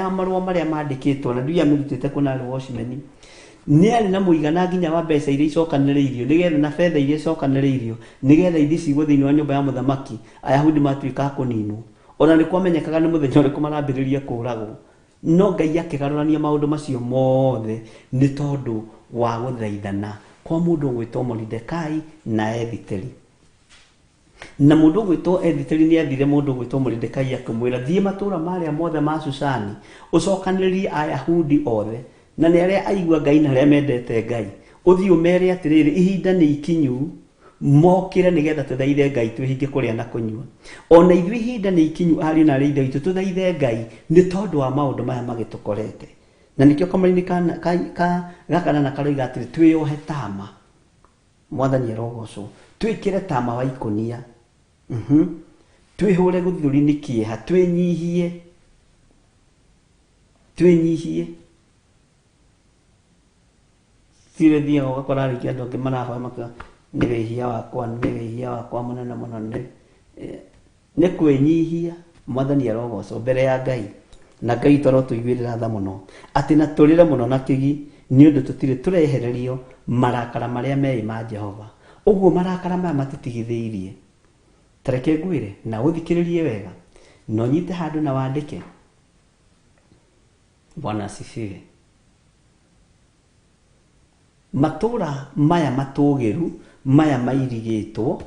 Ya marũa marĩa mandĩkĩtwo na ndiũĩ amĩrutĩte kũ na arĩ watchman, nĩ arĩ na mũigana nginya wa mbeca iria icokanĩrĩirio nĩgetha na betha iria icokanĩrĩirio nĩgetha ithiĩ cigwo thĩinĩ wa nyũmba ya mũthamaki Ayahudi matuĩka a kũninwo. Ona nĩ kwamenyekaga nĩ mũthenya ũrĩkũ marambĩrĩria kũragwo. No Ngai akĩgarũrania maũndũ macio mothe nĩ tondũ wa gũthaithana kwa mũndũ ũgwĩtwo Moridekai na Ethiteri. Na mũndũ ũgwĩtwo Ethiteri nĩ aathire mũndũ ũgwĩtwo Moridekai akĩmwĩra, Thiĩ matũũra marĩa mothe ma Shushani, ũcokanĩrĩrie Ayahudi othe, na nĩ arĩa aigua Ngai na arĩa mendete Ngai, ũthiĩ ũmeere atĩrĩrĩ, 'Ihinda nĩ ikinyu mokĩre nĩgetha tũthaithe Ngai twĩhinge kũrĩa na kũnyua. O na ithuĩ ihinda nĩ ikinyu ariũ na aarĩ a Ithe witũ tũthaithe Ngai nĩ tondũ wa maũndũ maya magĩtũkorete. Na nĩkĩo kamũrainĩ ka gakanana karoiga atĩrĩ, Twĩyohe taama. Mwathani arogocwo. Twĩkĩre tama wa ikũnia. Mhm. Twĩhũre gũthũri nĩ kĩeha, twĩnyihie. Twĩnyihie. Sire thiaga ũgakora rĩngĩ andũ angĩ marahoya makiuga nĩ wĩhia wakwa, nĩ wĩhia wakwa mũnene mũno nĩ Nĩ kwĩnyihia, Mwathani arogocwo, mbere ya Ngai, na Ngai witũ arotũiguĩrĩra tha mũno, atĩ na tũrĩre mũno na kĩgi, nĩ ũndũ tũtirĩ tũrehererio marakara marĩa meĩ ma Jehova. Ũguo marakara maya matũtigithĩirie. Ta reke ngwĩre, na ũthikĩrĩrie wega, na ũnyite handũ na wandĩke. Bwana asifiwe. Matũũra maya matũũgĩru, maya mairigĩtwo,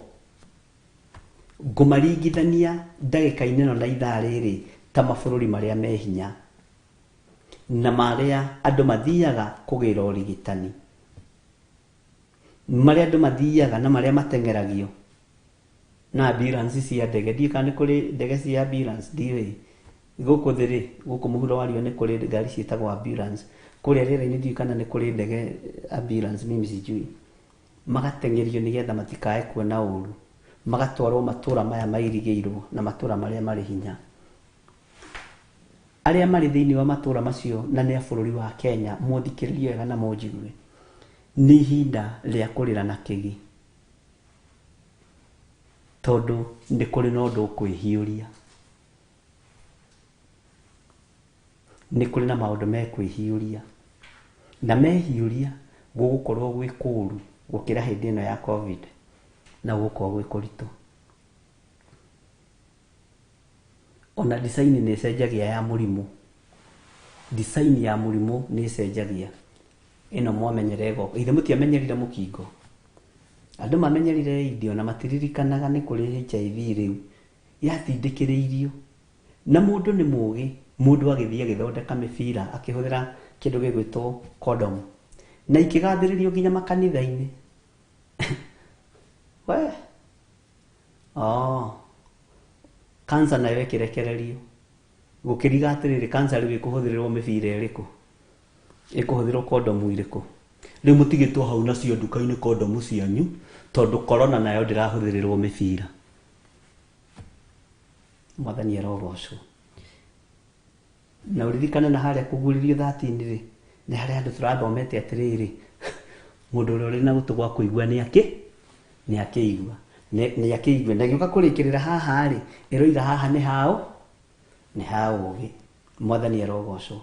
Ngũmaringithania ndagĩka-inĩ ĩno na ithaa rĩrĩ ta mabũrũri marĩa me hinya na marĩa andũ mathiaga kũgĩra ũrigitani, marĩa andũ mathiaga na marĩa mateng'eragio na ambulance cia ndege. Ndiũĩ kana nĩ kũrĩ ndege cia ambulance, ndiũĩ. Gũkũ thĩ rĩ, gũkũ mũhuro wa riũa nĩ kũrĩ ngari ciĩtagwo ambulance. Kũrĩa rĩera-inĩ ndiũĩ kana nĩ kũrĩ ndege ambulance, mimi sijui. Magateng'erio nĩ getha matikae kuona ũũru, magatwarũo matũũra maya mairigĩirũo na matũũra marĩa marĩ hinya. Arĩa marĩ thĩinĩ wa matũũra macio na nĩ a bũrũri wa Kenya, mũthikĩrĩrie wega na mũnjigue, nĩ ihinda rĩa kũrĩra na kĩgi, tondũ nĩ kũrĩ na ũndũ ũkwĩhiũria. Nĩ kũrĩ na maũndũ mekwĩhiũria, na mehiũria gũgũkorwo gwĩ kũũru gũkĩra hĩndĩ ĩno ya Covid, na gũgũkorwo gwĩ kũritũ. Ona design nĩ ĩcenjagia ya mũrimũ, design ya mũrimũ nĩ ĩcenjagia. Ĩno mwamenyera ĩgoka, githĩ mũtiamenyerire mũkingo? Andũ mamenyerire AIDS ona matiririkanaga nĩ kũrĩ HIV rĩu, yatindĩkĩrĩirio. Na mũndũ nĩ mũgĩ, mũndũ agĩthiĩ agĩthondeka mĩbira akĩhũthĩra kĩndũ gĩgwĩtwo condom. Na ikĩgathĩrĩrio nginya makanitha-inĩ. We! Oh. Cancer nayo ĩkĩrekererio. Gũkĩriga atĩrĩrĩ, cancer rĩu ĩkũhũthĩrĩrwo mĩbira ĩrĩkũ? Ĩkũhũthĩrwo condom irĩkũ? Rĩu mũtigĩtwo hau nacio nduka-inĩ condom cianyu, tondũ corona nayo ndĩrahũthĩrĩrwo mĩbira. Mwathani arogocwo. Na ũririkane na harĩa kũguũrĩrio 13 rĩ, nĩ harĩa andũ tũrathomete atĩrĩrĩ, mũndũ ũrĩa ũrĩ na gũtũ gwa kũigua nĩ akĩ nĩ akĩigua nĩ akĩigue. Na ĩgĩũka kũrĩkĩrĩra haha rĩ, ĩroiga haha nĩ haũ nĩ ha ũũgĩ. Mwathani arogocwo.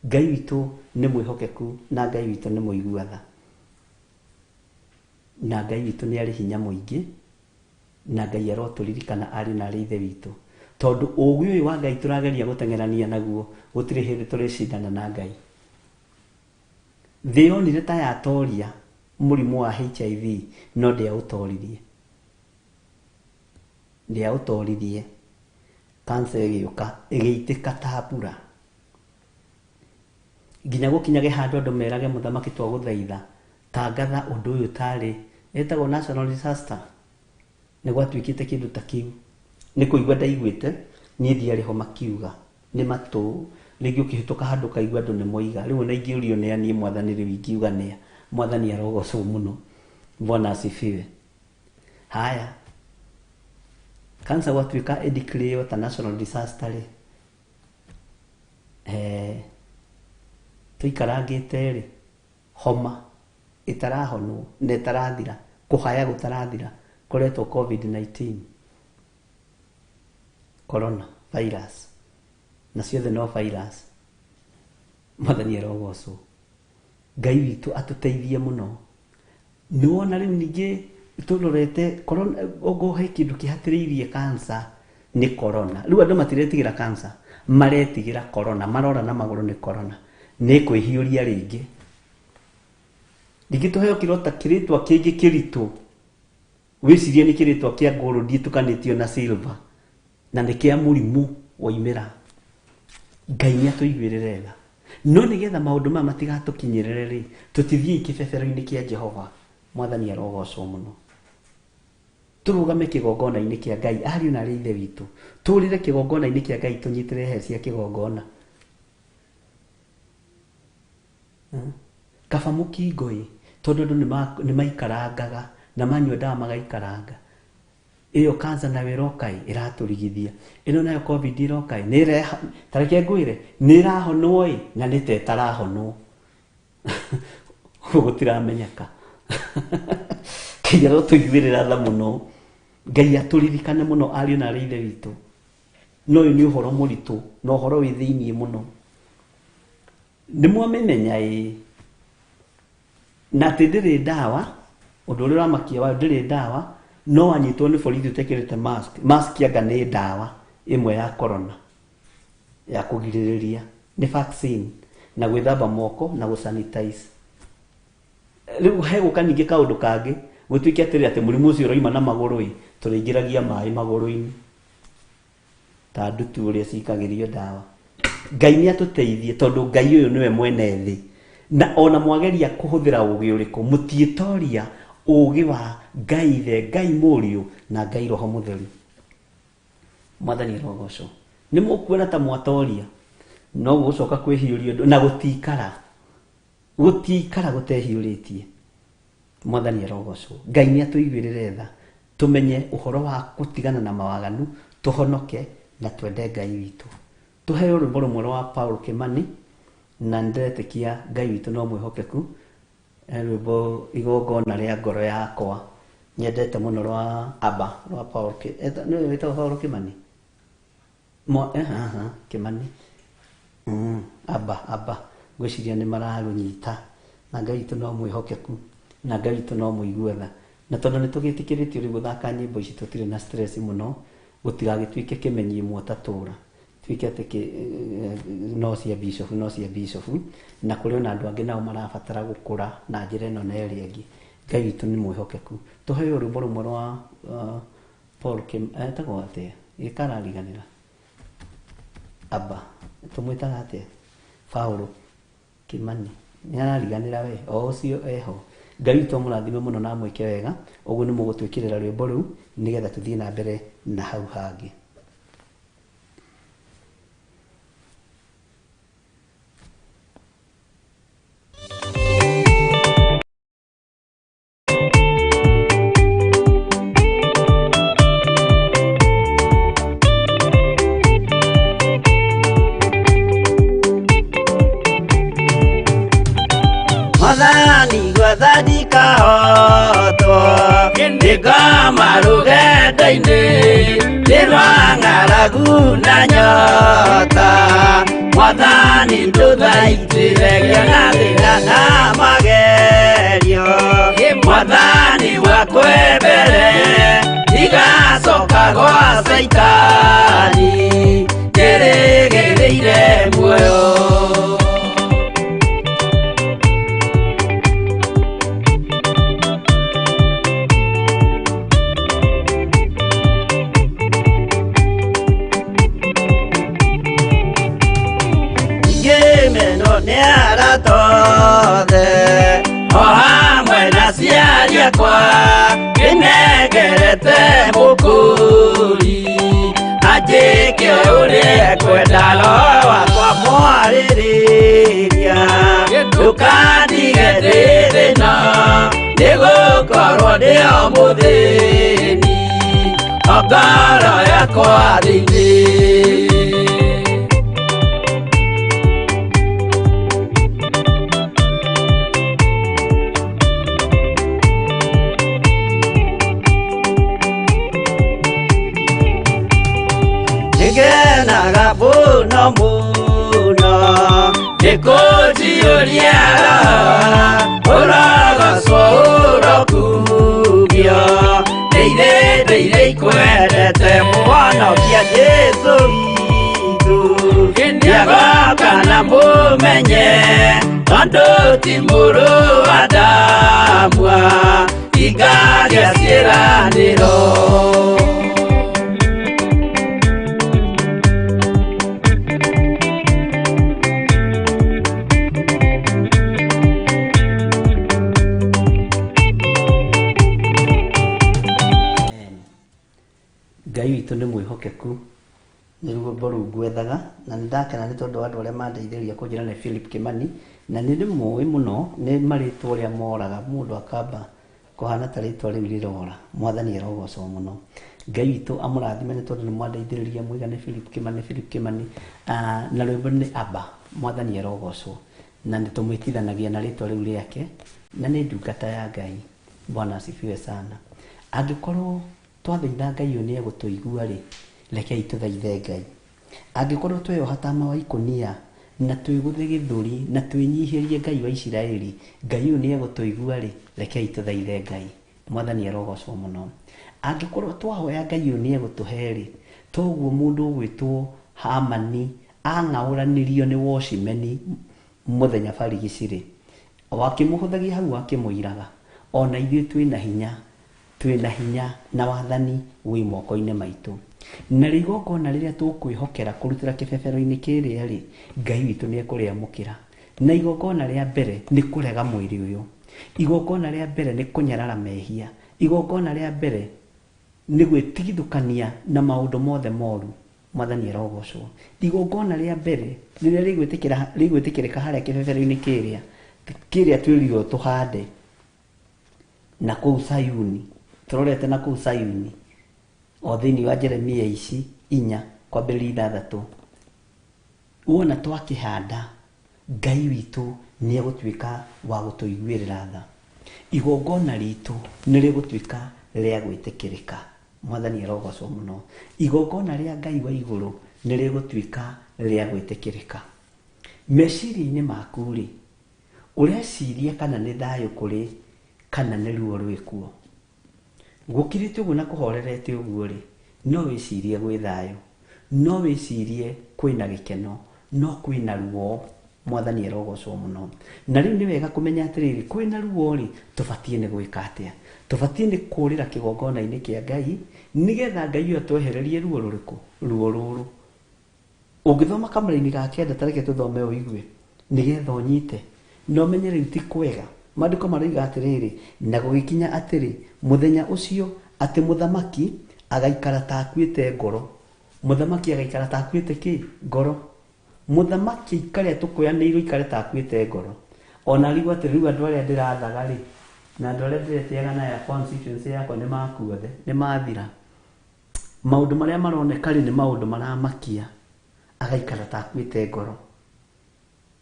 Ngai witũ nĩ mwĩhokeku na Ngai witũ nĩ mũigua tha. Na Ngai witũ nĩ arĩ hinya mũingĩ. Na Ngai arotũririkana ariũ na aarĩ a Ithe witũ, tondũ ũũgĩ ũyũ wa Ngai tũrageria gũteng'erania naguo, gũtirĩ hĩndĩ tũrĩcindana na Ngai. Thĩ yonire ta yatoria mũrimũ wa HIV, no ndĩaũtoririe. Ndĩaũtoririe. Cancer ĩgĩũka, ĩgĩitĩka ta mbura. Nginya gũkinyage handũ andũ merage mũthamaki twagũthaitha tangatha ũndũ ũyũ tarĩ, ĩtagwo national disaster, nĩ gwatuĩkĩte kĩndũ ta kĩu. Nĩ kũigua ndaiguĩte, niĩ ndiarĩ ho makiuga, nĩ matũ, rĩngĩ ũkĩhĩtũka handũ ũkaigua andũ nĩ moiga, rĩu ona ingĩũrio nĩa niĩ mwathani rĩu ingiuga nĩa, Mwathani arogocwo mũno. Bwana asifiwe. Haya, cancer gwatuĩka ĩ declare ta national disaster rĩ, Eh, tũikarangĩte-rĩ, homa ĩtarahonwo na ĩtarathira, kũhaya gũtarathira kũretwo Covid-19, corona virus, na ciothe no virus. Mwathani arogocwo. Ngai witũ atũteithie mũno. Nĩ wona rĩu ningĩ tũrorete corona, okorwo he kĩndũ kĩhatĩrĩirie cancer nĩ corona. Rĩu andũ matiretigĩra cancer, maretigĩra corona, marora na magũrũ nĩ corona. Nĩ ĩkwĩhiũria rĩngĩ. Ningĩ tũheo kĩrota kĩrĩtwa kĩngĩ kĩritũ, wĩcirie nĩ kĩrĩtwa kĩa gold ĩtukanĩtio na silver, na nĩ kĩa mũrimũ waimĩra. Ngai nĩ atũiguĩrĩre tha. No nĩgetha maũndũ maya matigatũkinyĩrĩre rĩ, tũtithiĩi kĩbebero-inĩ kĩa Jehova. Mwathani arogocwo mũno. Tũrũgame kĩgongona-inĩ kĩa Ngai, ariũ na arĩ a Ithe witũ. Tũrĩre kĩgongona-inĩ kĩa Ngai tũnyitĩrĩre hĩa cia kĩgongona. Kaba mũkingo ĩ, tondũ andũ nĩ maikarangaga na manyua ndawa magaikaranga. Ĩyo cancer nayo ĩroka ĩ, ĩratũrigithia. Ĩno nayo Covid ĩroka ĩ, nĩ ĩreha, ta reke ngwĩre, nĩ ĩrahonwo ĩ, na nĩ ta ĩtarahonwo. Ũguo gũtiramenyeka. Ngai arotũiguĩrĩra tha mũno. Ngai atũririkane mũno ariũ na arĩ a Ithe witũ. No ũyũ nĩ ũhoro mũritũ na ũhoro wĩ thĩiniĩ mũno. Nĩ mwamĩmenya ĩĩ. Na atĩ ndĩrĩ ndawa, ũndũ ũrĩa ũramakia wayo ndĩrĩ ndawa, no wanyitwo nĩ borithi ũtekĩrĩte mask, mask anga nĩ ndawa ĩmwe ya corona ya kũgirĩrĩria, nĩ vaccine na gwĩthamba moko na gũ sanitize. Rĩu hegũka ningĩ kaũndũ kangĩ, gũtuĩke atĩrĩ atĩ mũrimũ ũcio ũroima na magũrũ ĩ, tũrĩingĩragia maĩ magũrũ-inĩ. Ta ndutu ũrĩa cikagĩrio ndawa. Ngai nĩ atũteithie tondũ Ngai ũyũ nĩwe mwene thĩ. Na ona mwageria kũhũthĩra ũgĩ ũrĩkũ, mũtiĩtoria ũgĩ wa Ngai Ithe, Ngai Mũriũ na Ngai Roho Mũtheru. Mwathani arogocwo. Nĩ mũkuona ta mwatoria, no gũgũcoka kwĩhiũria ũndũ na gũtikara. Gũtikara gũtehiũrĩtie. Mwathani arogocwo. Ngai nĩ atũiguĩrĩre tha, tũmenye ũhoro wa gũtigana na mawaganu, tũhonoke na twende Ngai witũ. Tũheo rwĩmbo rũmwe rwa Paul Kimani, na nĩndĩretĩkia Ngai witũ no mwĩhokeku, rwĩmbo igongona rĩa ngoro yakwa, nyendete mũno rwa ABBA, rwa Paul nĩwe wĩtagwo Paul Kimani? Haha, Kimani. Abba, Abba, ngwĩciria nĩ mararũnyita. Na Ngai witũ no mwĩhokeku, na Ngai witũ no mũigua tha. Na tondũ nĩ tũgĩtĩkĩrĩtio rĩu gũthaka nyĩmbo ici tũtirĩ na stress mũno, gũtigagĩtuĩke kĩmenyi ĩmwe ũtatũra. Tuĩke atĩ no cia bishop, no cia bishop. Na kũrĩ ona andũ angĩ nao marabatara gũkũra na njĩra ĩno na ĩrĩa ĩngĩ. Ngai witũ nĩ mwĩhokeku. Tũheo rwĩmbo rũmwe rwa Paul Kim, etagwo atĩa? Gĩkarariganĩra. Abba, tũmwĩtaga atĩa? Paulo Kimani. Nĩ arariganĩra we, o ũcio eho. Ngai witũ amũrathime mũno na amwĩke wega. Ũguo nĩ mũgũtwĩkĩrĩra rwĩmbo rũu nĩgetha tũthiĩ na mbere na hau hangĩ. Mwathani gwetha ndikahotwo ndĩngoma rũgendo-inĩ nĩ rwa ng'aragu na nyota Mwathani ndũthaitĩre ngĩona thĩna na magerio Mwathani wakwe mbere ndigacoka gwa Caitani njĩrĩgĩrĩire muoyo. Ngĩmenwo nĩ arata othe o hamwe na aciari akwa ndĩnengerete mũkũri anjĩke ũrĩa ekwenda roho wakwa mwarĩrĩria ndũkandige ndĩ thĩna nĩgũkorwo ndĩ o mũthĩni o ngoro yakwa thĩinĩ. Nĩngenaga mũno mũno nĩ Nĩ kũnjiyũria ũrogocwo ũrokumio ndĩire ndĩire ikwendete mũhonokia Jesũ witũ nĩagoka na mũmenye tondũ ti mũrũ wa Adamu hingagia ciĩranĩro. Ngai witũ nĩ mwĩhokeku nĩ rwĩmbo rũu ngwethaga na nĩ ndakena nĩ tondũ wa andũ arĩa mandeithĩrĩria kũnjĩra nĩ Philip Kimani na nĩ ndĩmũĩ mũno nĩ marĩtwa ũrĩa moraga mũndũ akamba kũhana ta rĩtwa rĩu rĩrora. Mwathani arogocwo mũno. Ngai witũ amũrathime nĩ tondũ nĩ mwandeithĩrĩria mũiga nĩ Philip Kimani, Philip Kimani. Na rwĩmbo nĩ Abba. Mwathani arogocwo. Na nĩ tũmwĩtithanagia na rĩtwa rĩu rĩake na nĩ ndungata ya Ngai. Bwana asifiwe sana. Angĩkorwo twathaitha Ngai ũyũ nĩ egũtũigua rĩ, rekei tũthaithe Ngai. Angĩkorwo tweyoha tama wa ikũnia na twĩgũthe gĩthũri na twĩnyihĩrie Ngai wa Isiraeli, Ngai ũyũ nĩ egũtũigua rĩ, rekei tũthaithe Ngai. Mwathani arogocwo mũno. Angĩkorwo twahoya Ngai ũyũ nĩ egũtũhe rĩ, toguo mũndũ ũgwĩtwo Hamani ang'aũranirio nĩ wocimeni mũthenya barigici rĩ, wakĩmũhũthagia hau akĩmũiraga, ona ithuĩ twĩna hinya, twĩna hinya na wathani wĩ moko-inĩ maitũ. Narĩo igongona rĩrĩa tũkwĩhokera kũrutĩra kĩbebero-inĩ kĩrĩa rĩ, Ngai witũ nĩ ekũrĩamũkĩra. Na igongona rĩa mbere nĩ kũrega mwĩrĩ ũyũ. Igongona rĩa mbere nĩ kũnyarara mehia. Igongona rĩa mbere nĩ gwĩtigithũkania na maũndũ mothe moru. Mwathani arogocwo. Igongona rĩa mbere rĩrĩa rĩgwĩtĩkĩra rĩgwĩtĩkĩrĩka harĩa kĩbebero-inĩ kĩrĩa kĩrĩa twĩrirwo tũhande na kũu Sayuni, tũrorete na kũu Sayuni o thĩinĩ wa Jeremia ici inya kwambĩrĩria ithathatũ, wona twakĩhanda Ngai witũ nĩ egũtuĩka wa gũtũiguĩrĩra tha. Igongona ritũ nĩ rĩgũtuĩka rĩa gwĩtĩkĩrĩka. Mwathani arogocwo mũno. Igongona rĩa Ngai wa igũrũ nĩ rĩgũtuĩka rĩa gwĩtĩkĩrĩka. Meciria-inĩ maku rĩ, ũreciria kana nĩ thayũ kũrĩ kana nĩ ruo rwĩkuo? Gũkirĩte ũguo na kũhorerete ũguo rĩ, no wĩcirie gwĩ thayũ, no wĩcirie kwĩna gĩkeno, no kwĩna ruo. Mwathani arogocwo mũno. Na rĩu nĩ wega kũmenya atĩrĩrĩ, kwĩna ruo rĩ, tũbatiĩ nĩ gwĩka atĩa? Tũbatiĩ nĩ kũrĩra kĩgongona-inĩ kĩa Ngai, nĩgetha Ngai ũyũ atwehererie ruo rũrĩkũ? Ruo rũrũ. Ũngĩthoma kamũraini ga kenda ta reke tũthome ũigue nĩgetha ũnyite na ũmenye rĩu ti kwega. Maandĩko maroiga atĩrĩrĩ, na gũgĩkinya atĩrĩ, mũthenya ũcio atĩ mũthamaki agaikara ta akuĩte ngoro. Mũthamaki agaikara ta akuĩte kĩ? Ngoro. Mũthamaki aikare atũkũyanĩirwo aikare ta akuĩte ngoro. Ona arigwo atĩ rĩu andũ arĩa ndĩrathaga rĩ, na andũ arĩa ndĩretĩaga nayo a constituency yakwa nĩ makua othe, nĩ mathira. Maũndũ marĩa maroneka rĩ nĩ maũndũ maramakia, agaikara ta akuĩte ngoro.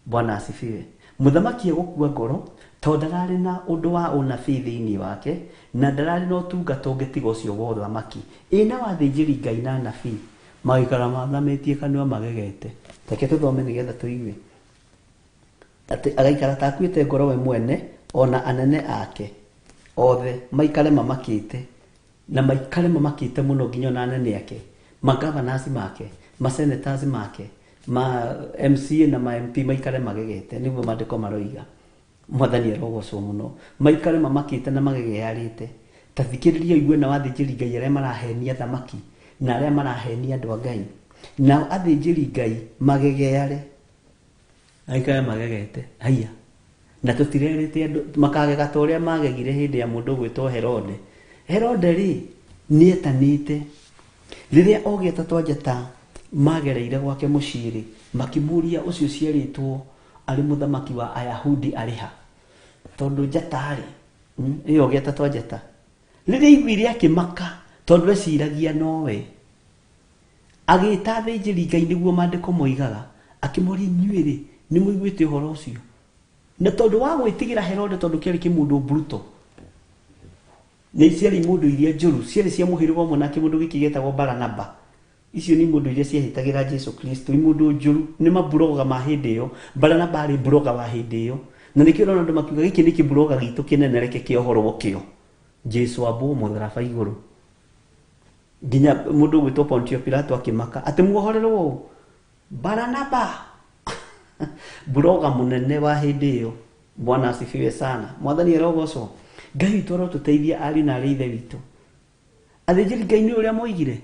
Bwana asifiwe. Mũthamaki egũkua ngoro tondũ ndararĩ na ũndũ wa ũnabii thĩinĩ wake na ndararĩ na ũtungata ũngĩ tiga ũcio wa ũthamaki. Ĩ nao athĩnjĩri Ngai na anabii magaikara mathamĩtie kanua magegete. Reke tũthome nĩgetha tũigue. Atĩ agaikara ta akuĩte ngoro we mwene ona anene ake othe maikare mamakĩte na maikare mamakĩte mũno nginya ona anene ake, ma governors make, ma senators make, ma MCA na ma MP maikare magegete, nĩguo maandĩko maroiga. Mwathani arogocwo mũno. Maikare mamakĩte na magegearĩte. Ta thikĩrĩria ũigue nao athĩnjĩri Ngai arĩa marahenia athamaki na arĩa marahenia andũ a Ngai. Nao athĩnjĩri Ngai magegeare. Maikare magegete. Haiya. Na tũtirerĩte andũ makagega ta ũrĩa magegire hĩndĩ ya mũndũ ũgwĩtwo Herode. Herode rĩ, nĩetanĩte. Rĩrĩa ogĩ atatũ a njata magereire gwake mũciĩ rĩ, makĩmũria ũcio ũciarĩtwo arĩ mũthamaki wa Ayahudi arĩ ha? Tondũ njata rĩ, ĩyo ogĩ atatũ a njata. Rĩrĩa aiguire akĩmaka tondũ eciragia nowe. Agĩĩta athĩnjĩri Ngai nĩguo maandĩko moigaga, akĩmoria, Inyuĩ-rĩ, nĩmũiguĩte ũhoro ũcio? Na tondũ wa gwĩtigĩra Herode, tondũ kĩarĩ kĩmũndũ brutal, na ciarĩ imũndũ iria njũru, ciarĩ cia mũhĩrĩga ũmwe na kĩmũndũ gĩkĩ gĩetagwo Baranaba. Icio nĩ mũndũ iria ciahĩtagĩra Jesu Kristo, imũndũ njũru, nĩ maburoga ma hĩndĩ ĩyo. Baranaba arĩ buroga wa hĩndĩ ĩyo, na nĩkĩo ũrona andũ makiuga gĩkĩ nĩ kĩburoga gitũ kĩnene, reke kĩohorwo kĩo. Jesu ambwo mũtharaba igũrũ, nginya mũndũ ũgwĩtwo Pontio Pilato akĩmaka atĩ muohorerwo ũũ Baranaba, buroga mũnene wa hĩndĩ ĩyo. Bwana asifiwe sana, Mwathani arogocwo. Ngai witũ arotũteithia, ariũ na arĩ ithe witũ. Athĩnjĩri Ngai nĩ ũrĩa moigire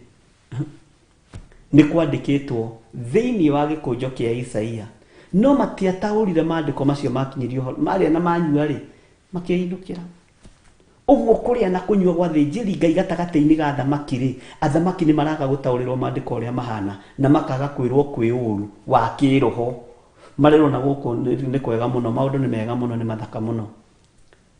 nĩ kwandĩkĩtwo thĩinĩ wa gĩkũnjo kĩa Isaia, no matiataũrire maandĩko macio makinyĩrio ũhoro. Marĩa na manyua rĩ, makĩinũkĩra ũguo. Kũrĩa na kũnyua gwa thĩnjĩri Ngai gatagatĩ-inĩ ga athamaki rĩ, athamaki nĩ maraga gũtaũrĩrwo maandĩko ũrĩa mahana, na makaga kwĩrwo kwĩ ũru wa kĩroho. Marerwo na gũkũ nĩ kwega mũno, maũndũ nĩ mega mũno, nĩ mathaka mũno,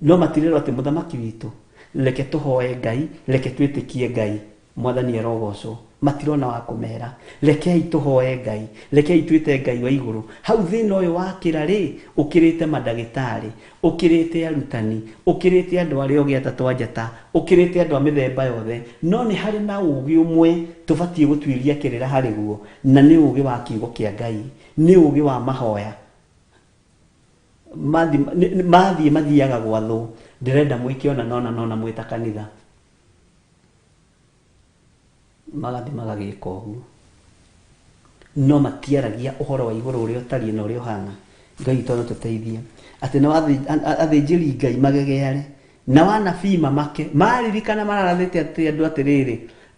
no matirerwo atĩ mũthamaki witũ, reke tũhoe Ngai, reke twĩtĩkie Ngai. Mwathani arogocwo. Matirona wa kũmera rekei tũhoe Ngai, rekei twĩte Ngai wa igũrũ. Hau thĩna ũyũ wakĩra rĩ, ũkĩrĩte mandagĩtarĩ, ũkĩrĩte arutani, ũkĩrĩte andũ arĩa ogĩ atatũ a njata, ũkĩrĩte andũ a mĩthemba yothe, no nĩ harĩ na ũgĩ ũmwe tũbatiĩ gũtuĩria kĩrĩra harĩ guo, na nĩ ũgĩ wa kiugo kĩa Ngai, nĩ ũgĩ wa mahoya. Mathiĩ mathiaga gwathwo, ndĩrenda mwĩke ona nona nona mwĩta kanitha, magathiĩ magagĩka ũguo, no matiaragia ũhoro wa igũrũ ũrĩa ũtariĩ na ũrĩa ũhana. Ngai witũ arotũteithia atĩ nao athĩnjĩri Ngai magegeare, nao anabii mamake maririkana mararathĩte atĩ andũ atĩrĩrĩ,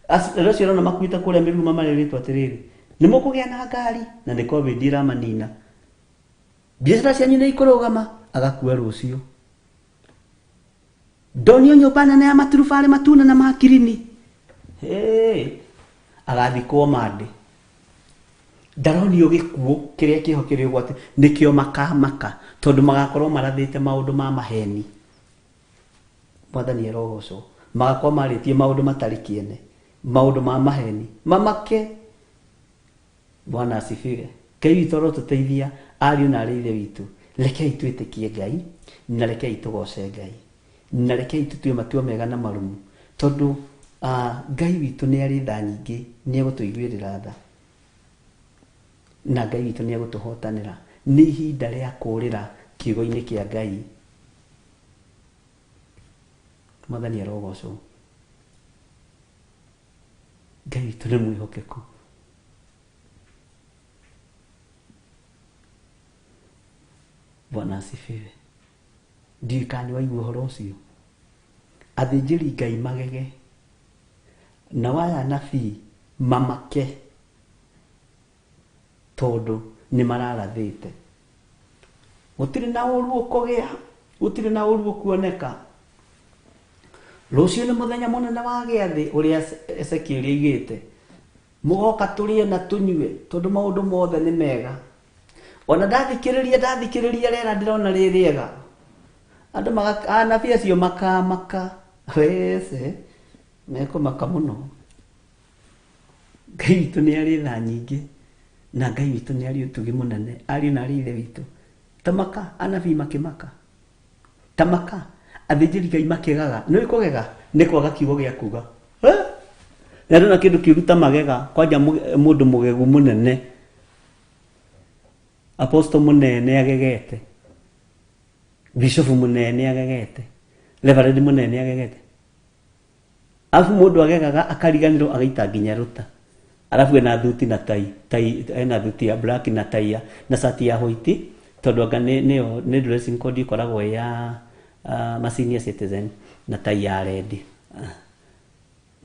andũ acio ũrona makuĩte kũrĩa mĩruma marĩrĩtwo atĩrĩrĩ, nĩ mũkũgĩa na ngari, na nĩ COVID ĩramanina, biacara cianyu nĩ ikũrũgama, agakua rũciũ. Ndonio nyũmba nene ya maturubarĩ matune na makirini. Hey, agathikwo mandĩ. Ndaronio gĩkuũ kĩrĩa kĩho kĩrĩ ũgwati, nĩkĩo makamaka, tondũ magakorwo marathĩte maũndũ ma maheni. Mwathani arogocwo. Magakorwo marĩtie maũndũ matarĩ kĩene, maũndũ ma maheni, mamake. Bwana asifiwe. Ngai witũ arotũteithia, ariũ na arĩ ithe witũ. Rekei twĩtĩkie Ngai, na rekei tũgoce Ngai, na rekei tũtue matua mega na marumu, tondũ Ngai witũ nĩ arĩ tha nyingĩ, nĩ egũtũiguĩrĩra tha, na Ngai witũ nĩ egũtũhotanĩra. Nĩ ihinda rĩa kũũrĩra kiugo-inĩ kĩa Ngai. Mwathani arogocwo. Ngai witũ nĩ mwĩhokeku. Bwana asifiwe. Ndiũĩ kana nĩ waigua ũhoro ũcio. Athĩnjĩri Ngai magege, nao aya anabii mamake, tondũ nĩ mararathĩte gũtirĩ na ũru ũkũgĩa, gũtirĩ na ũru ũkuoneka. Rũciũ nĩ mũthenya mũnene wa gĩathĩ ũrĩa Ezekiel oigĩte, mũgoka tũrĩe na tũnyue, tondũ maũndũ mothe nĩ mega. Ona ndathikĩrĩria rĩera ndĩrona rĩ rĩega. Andũ anabii acio makamaka, wece mekũmaka mũno. Ngai witũ nĩ arĩ tha nyingĩ, na Ngai witũ nĩ arĩ ũtugi mũnene, ariũ na arĩ ithe witũ. Tamaka anabii makĩmaka, tamaka athĩnjĩri Ngai makĩgaga. Nĩ kũgega nĩ kwaga kiugo gĩa kuga. Na ndona kĩndũ kĩũru ta magega, kwanja mũndũ mũgegu mũnene, apostle mũnene agegete, bishop mũnene agegete, reverend mũnene agegete, arabu mũndũ agegaga akariganĩrwo agaita nginya rũta, arabu ena thuti na tai, tai ena thuti ya black na tai ya na cati ya white, tondũ anga nĩ nĩyo nĩ dressing code ĩkoragwo ĩ ya ma senior citizen, na tai ya red.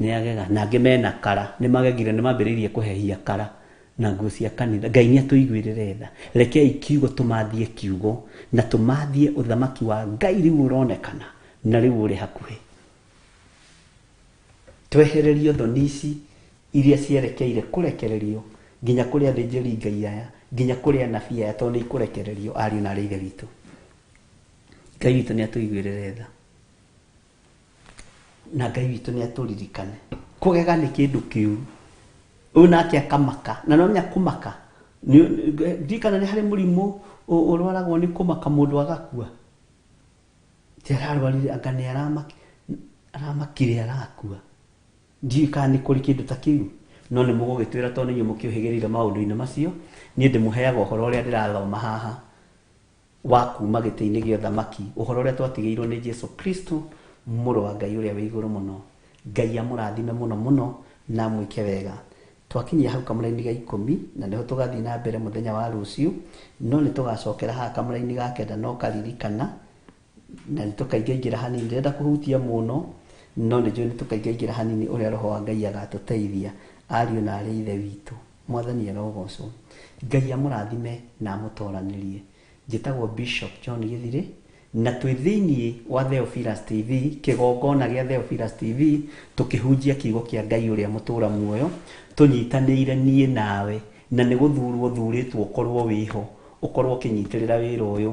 Nĩ agega. Na angĩ mena kara, nĩ magegire, nĩ mambĩrĩirie kũhehia kara na nguo cia kanitha. Ngai nĩ atũiguĩrĩre tha. Rekei kiugo tũmathie kiugo, na tũmathie ũthamaki wa Ngai rĩu ũronekana na rĩu ũrĩ hakuhĩ. Twehererio thoni ici iria cierekeire kũrekererio nginya kũrĩ athĩnjĩri Ngai aya, nginya kũrĩ anabii aya, tondũ nĩ ikũrekererio, ariũ na arĩ ithe witũ. Ngai witũ nĩ atũiguĩrĩre tha, na Ngai witũ nĩ atũririkane. Kũgega nĩ kĩndũ kĩũru, ũyũ nake akamaka, na no menya kũmaka ndirikana nĩ harĩ mũrimũ ũrwaragwo nĩ kũmaka mũndũ agakua. Ti ararwarire, anga nĩ aramakire arakua. Ndiũĩ kana nĩ kũrĩ kĩndũ ta kĩu. No nĩ mũgũgĩtwĩra tondũ nĩ inyuĩ mũkĩũhĩgĩrĩire maũndũ-inĩ macio. Niĩ ndĩmũheaga ũhoro ũrĩa ndĩrathoma haha wa kuma gĩtĩ-inĩ gĩa ũthamaki, ũhoro ũrĩa twatigĩirwo nĩ Jesu Kristo, mũrũ wa Ngai ũrĩa wĩ igũrũ mũno. Ngai amũrathime mũno mũno na amwĩke wega. Twakinyia hau kamũraini ga ikũmi, na nĩho tũgathiĩ na mbere mũthenya wa rũciũ, no nĩ tũgacokera haha kamũraini ga kenda no karirikana, na nĩ tũkaingaingĩra hanini. Ndĩrenda kũhutia mũno, no nĩ njũĩ nĩ tũkaingaingĩra hanini ũrĩa Roho wa Ngai agatũteithia, ariũ na arĩ Ithe witũ. Mwathani arogocwo. Ngai amũrathime na amũtoranĩrie. Njĩtagwo Bishop John Gĩthirĩ, na twĩ thĩinĩ wa Theophilus TV, kĩgongona gĩa Theophilus TV, tũkĩhunjia kiugo kĩa Ngai ũrĩa mũtũra muoyo, tũnyitanĩire niĩ nawe, na nĩ gũthurwo thurĩtwo ũkorwo wĩho, ũkorwo ũkĩnyitĩrĩra wĩra ũyũ,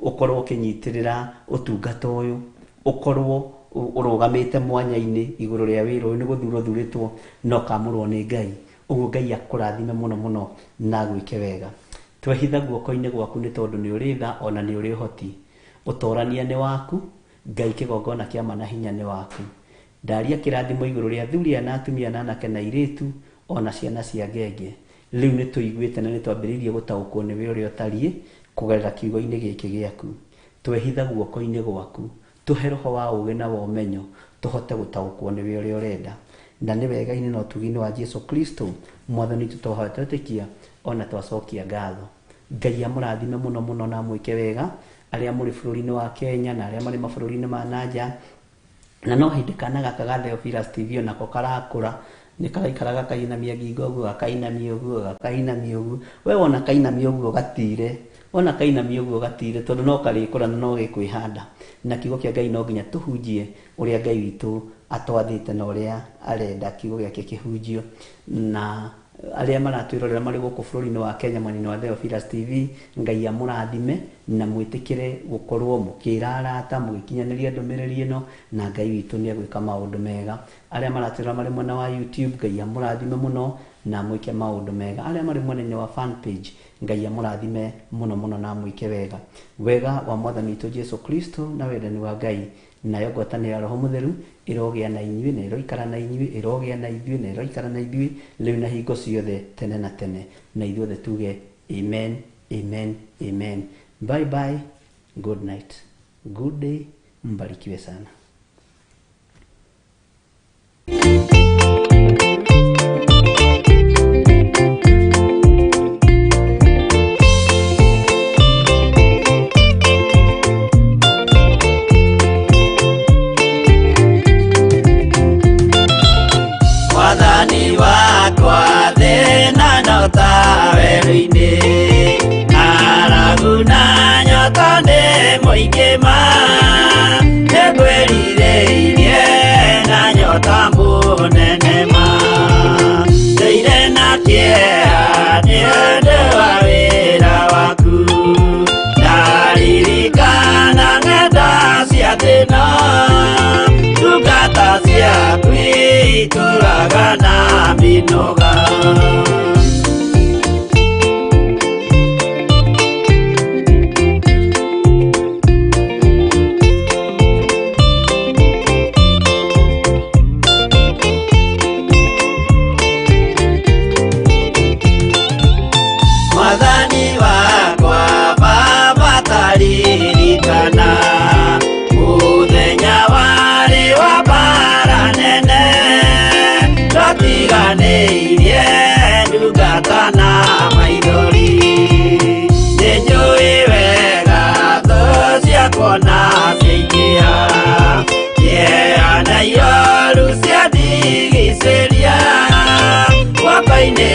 ũkorwo ũkĩnyitĩrĩra ũtungata ũyũ, ũkorwo ũrũgamĩte mwanya-inĩ igũrũ rĩa wĩra ũyũ, nĩ gũthurwo thurĩtwo na ũkamũrwo nĩ Ngai. Ũguo Ngai akũrathime mũno mũno na agwĩke wega. Twehitha guoko-inĩ gwaku nĩ tondũ nĩ ũrĩ tha ona nĩ ũrĩ ũhoti. Ũtorania nĩ waku, Ngai kĩgongona kĩa ma na hinya nĩ waku. Ndaria kĩrathimo igũrũ rĩa athuri aya na atumia na anake na airĩtu ona ciana cia ngenge. Rĩu nĩ tũiguĩte na nĩ twambĩrĩirie gũtaũkwo nĩwe ũrĩa ũtariĩ kũgerera kiugo-inĩ gĩkĩ gĩaku. Twehitha guoko-inĩ gwaku. Tũhe roho wa ũũgĩ na wa ũmenyo tũhote gũtaũkwo nĩwe ũrĩa ũrenda. Na nĩ wega-inĩ na ũtugi-inĩ wa Jesu Kristo Mwathani witũ twahoya twetĩkia ona twacokia ngatho. Ngai amũrathime mũno mũno na amwĩke wega arĩa mũrĩ bũrũri-inĩ wa Kenya na arĩa marĩ mabũrũri-inĩ ma nanja. Na no hĩndĩ kana gaka ga Theophilus TV onako karakũra, nĩ karaikara gakainamia ngingo ũguo, gakainamia ũguo, gakainamia ũguo. We wona kainamia ũguo gatire, wona kainamia ũguo gatire tondũ no karĩkũra na no gĩkwĩhanda. Na kiugo kĩa Ngai no nginya tũhunjie ũrĩa Ngai witũ atwathĩte na ũrĩa arenda kiugo gĩake kĩhunjio. Na arĩa maratwĩrorera marĩ gũkũ bũrũri-inĩ wa Kenya mwena-inĩ wa Theophilus TV, Ngai amũrathime na mwĩtĩkĩre gũkorwo mũkĩra arata, mũgĩkinyanĩria ndũmĩrĩri ĩno, na Ngai witũ nĩ egwĩka maũndũ mega. Arĩa maratwĩrora marĩ mwena wa YouTube, Ngai amũrathime mũno na amwĩke maũndũ mega. Arĩa marĩ mwena-inĩ wa fan page, Ngai amũrathime mũno mũno na amwĩke wega. Wega wa Mwathani witũ Jesu Kristo na wendani wa Ngai nayo ngwatanĩro ya Roho Mũtheru ĩrogĩa na inyuĩ na ĩroikara na inyuĩ, ĩrogĩa na ithuĩ na ĩroikara na ithuĩ rĩu na hingo ciothe tene na tene. Na ithuothe tuge amen, amen, amen. Bye bye, good night, good day, mbarikiwe sana. Mwathani wakwa thĩna no ta werũ-inĩ, ng'aragu na nyota nĩ mũingĩ ma, nĩngwĩrirĩirie na nyota mũnene ma, ndũire na kĩeha nĩ ũndũ wa wĩra waku, ndaririkana ng'enda cia thĩna, ndungata ciaku itũraga na mĩnoga. Mwathani wakwa Baba taririkana mũthenya warĩ wa mbara nene, twatiganĩirie ndungata na maithori, nĩnjũĩ wega thũ ciakwa na ciaingĩha, kĩeha na ioru ciandigicĩria, guoko-inĩ